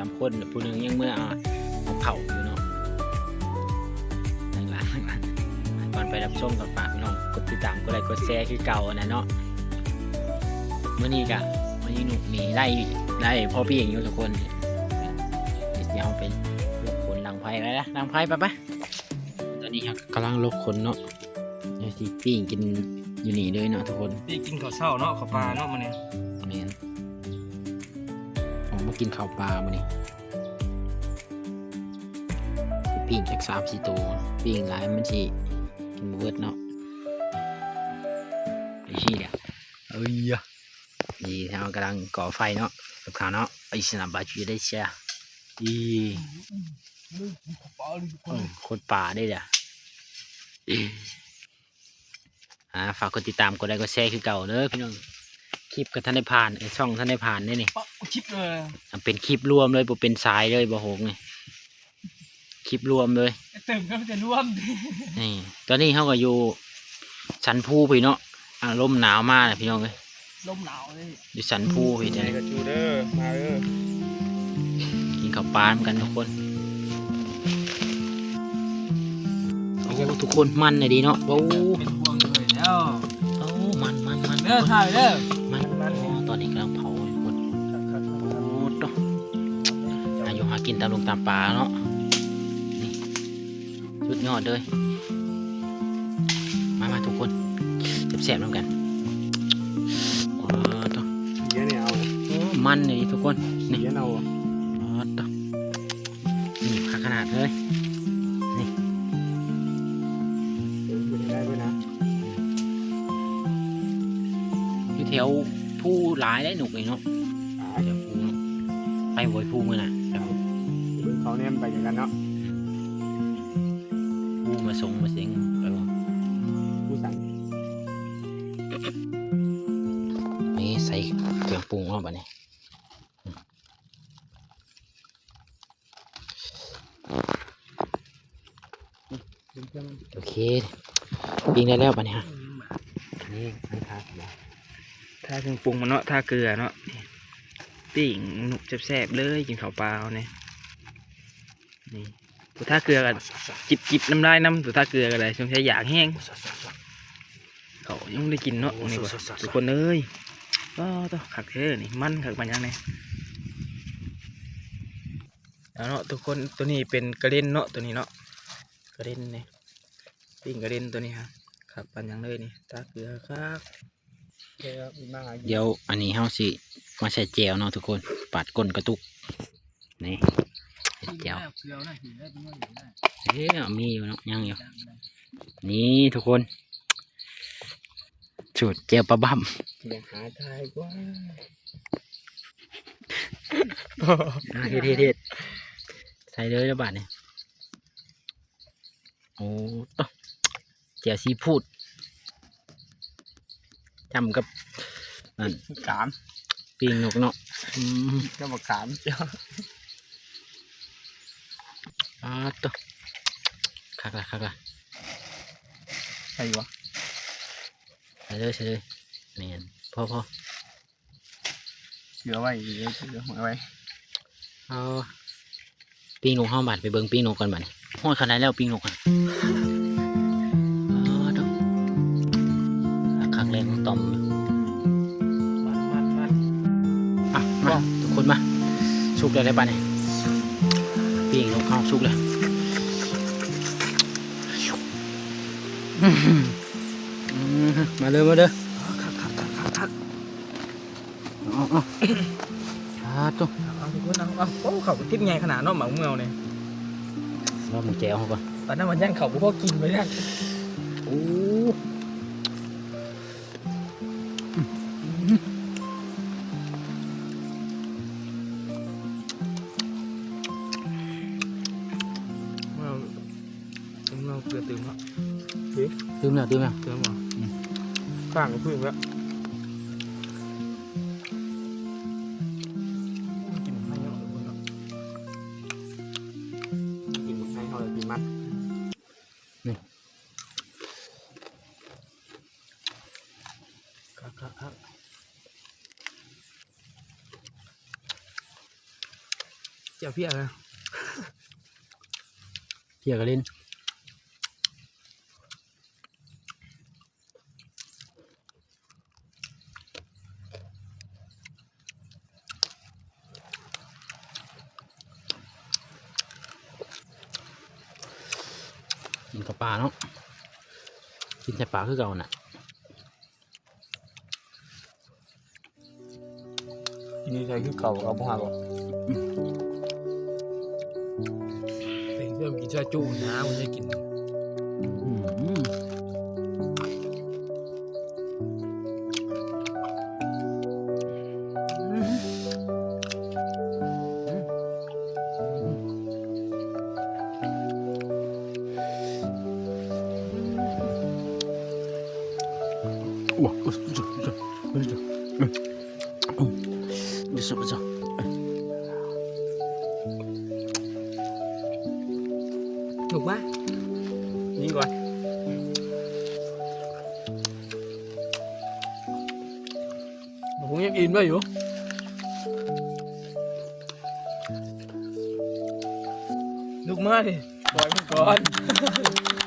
ສາມຄົນ ຜູ້ໜຶ່ງຍັງເມືອເອົາເຂົ້າຢູ່ເນາະ. ຫຼັງໆ ກ່ອນໄປຮັບຊົມກໍຝາກພີ່ນ້ອງກົດຕິດຕາມ ກົດໄລ ກົດແຊຄືເກົ່າຫັ້ນນະເນາະ. ມື້ນີ້ກະມາຍິງນົກນີ້ໄດ້ ໄດ້ພໍປີ້ງຢູ່ທຸກຄົນ. ດຽວເຮົາໄປລົກຂົນດັງໄຟ ໄປລະ ດັງໄຟ ໄປ ໄປ. ຕອນນີ້ເຮົາກຳລັງລົກຂົນເນາະ ດຽວຊິປີ້ງກິນຢູ່ນີ້ເລີຍເນາະທຸກຄົນ. ປີ້ງກິນເຂົ້າເຊົ້າເນາະ ເຂົ້າປ່າເນາະມື້ນີ້. ແມ່ນ ອອກມາກິນເຂົ້າປ່າມື້ນີ້. ປີ້ງຈັກສາມສີ່ໂຕ ປີ້ງຫຼາຍມັນຊິກິນບໍ່ເບິດເນາະ. ໄອ້ເຫຍ ເອີຍ ນີ້ເຮົາກຳລັງກໍ່ໄຟເນາະ ກັບເຂົ້າເນາະ. ໄອ້ສະໜາບາຈູໄດ້ເຊຍ ອີ ອືມ ຄົນປ່າເດ້ເດ. ອ່າ ຝາກກົດຕິດຕາມ ກົດໄລ ກົດແຊຄືເກົ່າເດີພີ່ນ້ອງ. ຄລິບກໍທັນໄດ້ຜ່ານ ເອີ ຊ່ອງທັນໄດ້ຜ່ານເດ້ນີ້. ປະ ຄລິບເລີຍ ເປັນຄລິບລວມເລີຍ ບໍ່ເປັນສາຍເລີຍ ບໍ່ໂຫກນີ້ ຄລິບລວມເລີຍ. ເຕີມກໍມີແຕ່ລວມ. ນີ້ ຕອນນີ້ເຮົາກໍຢູ່ສັນພູພຸ້ນເນາະ. ອາ ລົມໜາວມາແລ້ວພີ່ນ້ອງເອີຍ. ລົມໜາວເລີຍ ຢູ່ສັນພູພີ້ເດີ. ເດີ ມາເດີ ກິນເຂົ້າປານຳກັນທຸກຄົນ. ໂອ້ ທຸກຄົນ ມັນອີ່ຫຼີເນາະ. ໂອ້ ເປັນຫ່ວງເລີຍແລ້ວ. ໂອ້ ມັນ ມັນ ມັນ ເດີ ຖ່າຍເດີ ມັນ ມັນ. ອໍ ຕອນນີ້ກຳລັງເຜົາທຸກຄົນ. ໂອ້ ໂຕ ຫາຢູ່ຫາກິນຕາມດົງຕາມປ່າເນາະ. ນີ້ ສຸດຍອດເລີຍ. ມາ ມາທຸກຄົນ ແຊບໆນຳກັນ. ອໍ ໂຕ ເຍອະແນວ ໂອ້ ມັນນີ້ທຸກຄົນ. ນີ້ ເຍອະແນວ ອໍ ໂຕ ນີ້ຄັກຂະໜາດເລີຍ. ນີ້ ເອີ ເຮັດໄດ້ເວີຍນະ. ຢູ່ແຖວພູຫຼາຍໄດ໋ນົກນີ້ເນາະ. ຫຼາຍ ແຖວພູເນາະ. ໄປບໍ່ພູມື້ນະ ໄປບໍ່? ເບິ່ງເຂົາແນມໄປຄືກັນເນາະ. ອືມ ພູມາສົງມາເສັງໄປບໍ່? ພູສັນ. ນີ້ໃສ່ເຄື່ອງປຸງເນາະບາດນີ້. ໂອເຄ ປີ້ງໄດ້ແລ້ວບາດນີ້ຮະ. ນີ້ ທາເຄື່ອງປຸງມັນເນາະ ທາເກືອເນາະ. ນີ້ ປີ້ງນົກແຊບໆເລີຍ ກິນເຂົ້າປ່າເຮົານີ້. ນີ້ ຜູ້ທາເກືອກໍຈິບໆນ້ຳລາຍນຳ ຜູ້ທາເກືອກໍໄດ້ ສົງໄສຢາກແຮງ. ເຂົາຍັງບໍ່ໄດ້ກິນເນາະ ໂອ້ ນີ້ ໂອ້ ທຸກຄົນເອີຍ. ອໍ ໂຕ ຄັກແທ້ນີ້ ມັນຄັກປານຫຍັງນີ້. ເອົາເນາະທຸກຄົນ ໂຕນີ້ເປັນກະເລັນເນາະ ໂຕນີ້ເນາະ ກະເລັນນີ້ ປີ້ງກະເລັນໂຕນີ້ຮະ ຄັກປານຫຍັງເລີຍນີ້ ທາເກືອຄັກ. ດຽວອັນນີ້ເຮົາຊິມາໃສ່ແຈ່ວເນາະທຸກຄົນ ປາດກົ້ນກະຕຸກ. ນີ້ ເຮັດແຈ່ວ ເອີ ມີຢູ່ເນາະ ຍັງຢູ່. ນີ້ທຸກຄົນ ສູດແຈ່ວປາບ້ຳ. ຢາກຫາຖ່າຍກວ່າ ອ່າ ເຮັດ ເຮັດ ເຮັດ ໃສ່ເລີຍລະບາດນີ້. ໂອ້ ໂຕ ແຈ່ວຊີຟູດ ຈ້ຳກັບ ນັ້ນ ບັກຂາມ ປີ້ງນົກເນາະ. ອືມ ກັບບັກຂາມ. ອາ ໂຕ ຄັກລະ ຄັກລະ. ໃສ່ຢູ່ບໍ່? ໃສ່ເລີຍ ໃສ່ເລີຍ. ແມ່ນ ພໍ ພໍ. ເກືອໄວ້ ເກືອໄວ້. ເອົາ ປີ້ງນົກເຮົາບາດ ໄປເບິ່ງປີ້ງນົກກ່ອນບາດນີ້. ຮອດຂະໜາດແລ້ວປີ້ງນົກຫັ້ນ. ເອີ ໂຕ ຄັກແລ້ວຕ້ອມ. ມັນ ມັນ ມັນ. ອ່ະ ມາ ທຸກຄົນມາ ສຸກແລ້ວເດ້ບາດນີ້. ປີ້ງນົກເຮົາສຸກແລ້ວ. ອືມ ມາເດີ ມາເດີ. ຄັກ ຄັກ ຄັກ ຄັກ. ເອົາ ເອົາ ສາທຸ ເອົາ ທຸກຄົນເອົາ ເອົາ. ໂອ້ ເຂົ້າຕິບໃຫຍ່ຂະໜາດເນາະ ໝາກເໝື່ອວນີ້. ລອງແຈ່ວເຮົາກ່ອນ ປານນັ້ນມັນຍັງເຂົ້າບໍ່ພໍກິນເລີຍ. ໂອ້ ເອົາ ເອົາເກືອຕື່ມເນາະ. ຕື່ມ ຕື່ມແລ້ວ ຕື່ມແລ້ວ ຕື່ມແລ້ວ. ອືມ ຂ້າງກໍພື້ນແລ້ວ. ກິນໄຂ່ເນາະ ກິນໄຂ່ເຮົາ ກິນມັນ. ນີ້ ຄັກໆໆ. ຄັກ ຄັກ ຄັກ. ຈະເພຍນະ ເພຍກະຫຼິ້ນ ກິນເຂົ້າປາເນາະ ກິນໃສ່ປາຄືເກົ່ານະ. ກິນໃສ່ຄືເກົ່າ ເອົາບໍ່ຫາບໍ່ ເປັນເລື່ອງກິນຊາຈູນະ ມັນໄດ້ກິນ ອືມ ລຸກມາ ນີ້ກ່ອນ ຫຸງຍັງອີ່ມໄດ້ຢູ່ ລຸກມານີ້ ປ່ອຍມັນກ່ອນ.